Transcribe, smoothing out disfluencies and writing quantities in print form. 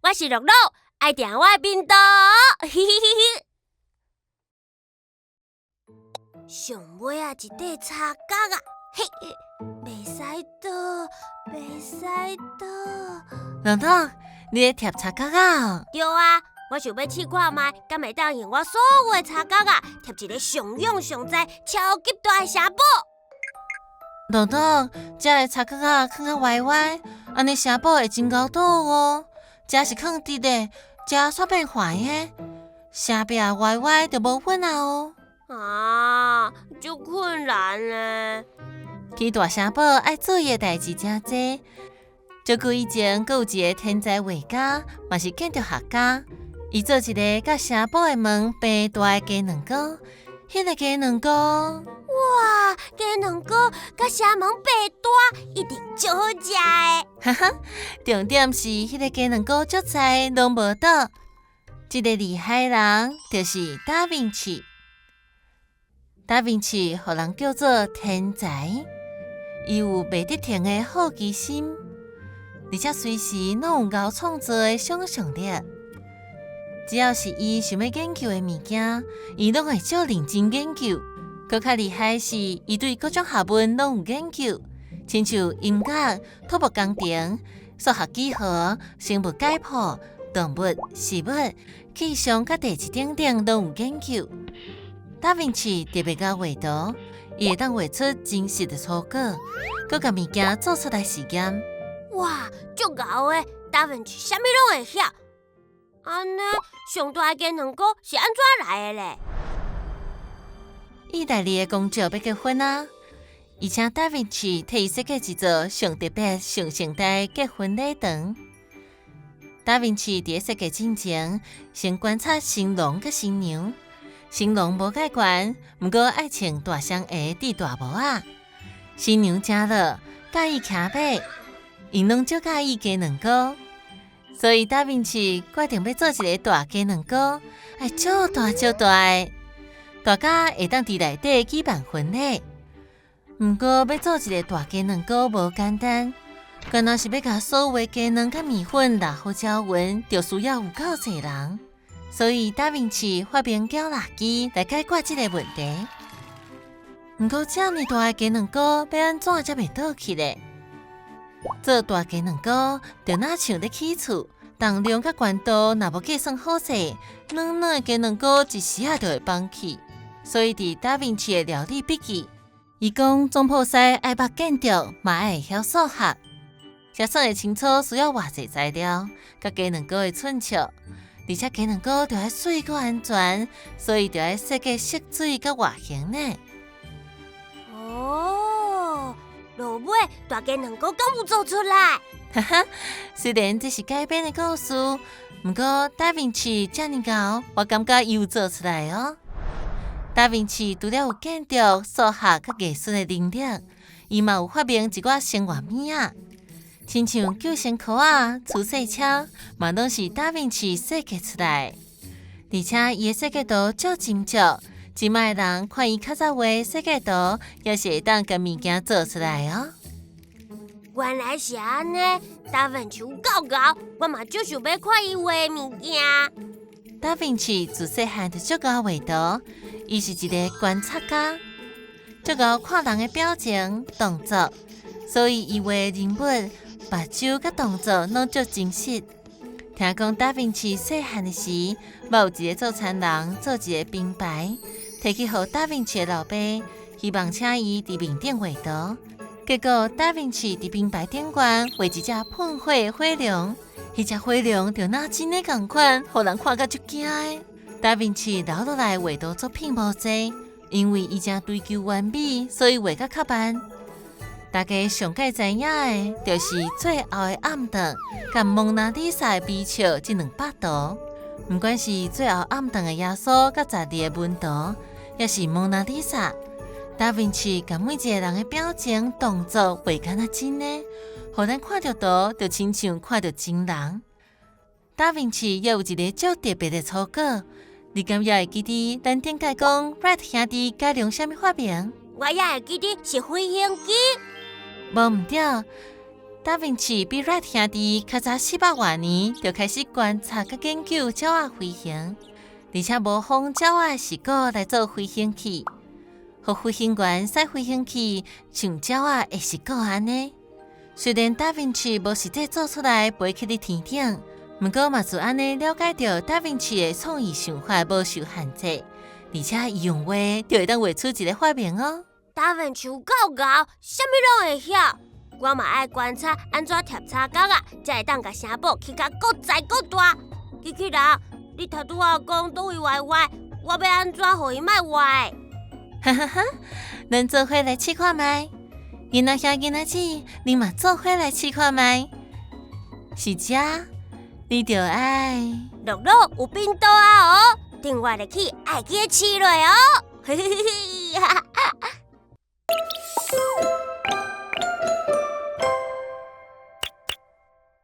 我是樂樂，愛訂我的頻道。嘻嘻嘻嘻。上尾仔一塊柴角仔，嘿，袂使倒，袂使倒。樂樂，你咧疊柴角仔哦？對啊，我想欲試看覓，敢會當用我所有的柴角仔疊一个上勇上知、超級大的城堡。樂樂，這个柴角仔囥較歪歪，按呢城堡會真𠢕倒哦。這是囥直的，這煞變橫的，城壁歪歪就無穩啊哦。啊，足困難呢。起大城堡愛注意的代誌誠濟。足久以前，閣有一个天才畫家，嘛是建築學家。伊做一个佮城堡的門平大的雞卵糕，彼个雞卵糕，哇，雞卵糕佮城門平大，一定足好食的。哈哈，重點是彼个雞卵糕足濟攏無倒。這个厲害人就是達文西。達文西予人叫做天才，伊有袂得停的好奇心，而且隨時攏有𠢕創造的想像力。只要是伊想欲研究的物件，伊攏會足認真研究。閣較厲害是，伊對各種學問攏有研究，親像音樂、土木工程、數學幾何、生物解剖、動物、食物、氣象佮地質等等攏有研究。達文西特別𠢕畫圖，伊會當畫出真實的圖稿，閣共物件做出來實驗。哇，足𠢕的！達文西啥物攏會曉。按呢，上大的雞卵糕是按怎來的咧？意大利的公爵欲結婚啊，伊請達文西替伊設計一座上特別、上盛大的結婚禮堂。達文西佇咧設計進前，先觀察新郎佮新娘。新郎無介懸，毋過愛穿大雙鞋、戴大帽仔。新娘誠老，佮意騎馬，𪜶攏足佮意雞卵糕，所以達文西決定欲做一个大雞卵糕，愛足大足大的，大甲會當佇內底舉辦婚禮。毋過欲做一个大雞卵糕無簡單，干焦是欲共所有的雞卵佮麵粉抐好攪勻，就需要有夠濟人。所以達文西發明攪膂機來解決這个問題。毋過遮爾大的雞卵糕欲按怎才袂倒去咧？做大雞卵糕就若像咧起厝，重量佮懸度若無計算好勢，軟軟的雞卵糕一時仔就會崩去。所以佇達文西的料理筆記，伊講總鋪師愛捌建築，嘛愛會曉數學，才算會清楚需要偌濟材料，佮雞卵糕的寸尺。而且雞卵糕著愛媠閣安全，所以著愛設計色水佮外形呢。哦，落尾大雞卵糕敢有做出來？哈哈，雖然這是改編的故事，毋過達文西遮爾𠢕，我感覺伊有做出來哦。達文西除了有建築、數學佮藝術的能力，伊嘛有發明一寡生活物仔。親像救生殼仔、除雪車，嘛攏是達文西設計出來。而且伊的設計圖足精緻，這擺的人看伊較早畫設計圖，也是會當共物件做出來哦。原來是按呢，達文西有夠𠢕，我嘛足想欲看伊畫的物件。達文西自細漢就足𠢕畫圖，伊是一个觀察家，足𠢕看人的表情、動作，所以伊畫人物，目睭佮動作攏足真實。聽講達文西細漢的時，捌有一个做田人做一个燈牌，提去予達文西的老爸，希望請伊佇面頂畫圖。結果達文西佇燈牌頂懸畫一隻噴火的火龍，彼隻火龍就若真的仝款，予人看甲足驚的。達文西留落來畫圖作品無濟，因為伊誠追求完美，所以畫甲較慢。大家上蓋知影的，就是最後的暗頓佮蒙娜麗莎的微笑這兩幅圖。毋管是最後暗頓的耶穌佮十二个門徒，抑是蒙娜麗莎，達文西共每一个人的表情動作畫敢若真的，予咱看著圖就親像看著真人。達文西也有一个足特別的初稿，你敢猶會記得咱頂擺講 Wright 兄弟改良啥物發明？我猶會記得是飛行機。無毋對，達文西比芮兄弟較早400外年就開始觀察佮研究鳥仔飛行，而且模仿鳥仔視覺來做飛行器，予飛行員駛飛行器像鳥仔的視覺按呢。雖然達文西無實際做出來飛去佇天頂，毋過嘛就按呢了解著達文西的創意想法無受限制，而且伊用畫就會當畫出一个發明哦。達文西有夠𠢕，啥物攏會曉。我嘛愛觀察按怎疊插角仔，才會當共城堡起甲閣濟閣大。機器人，你頭拄仔講佗位會壞，我欲按怎予伊莫壞？哈哈哈，咱做伙來試看覓。囡仔兄囡仔姊，你嘛做伙來試看覓。是遮，你就愛樂樂有變多啊哦，電話入去愛記得試落哦。嘿嘿嘿嘿哈哈。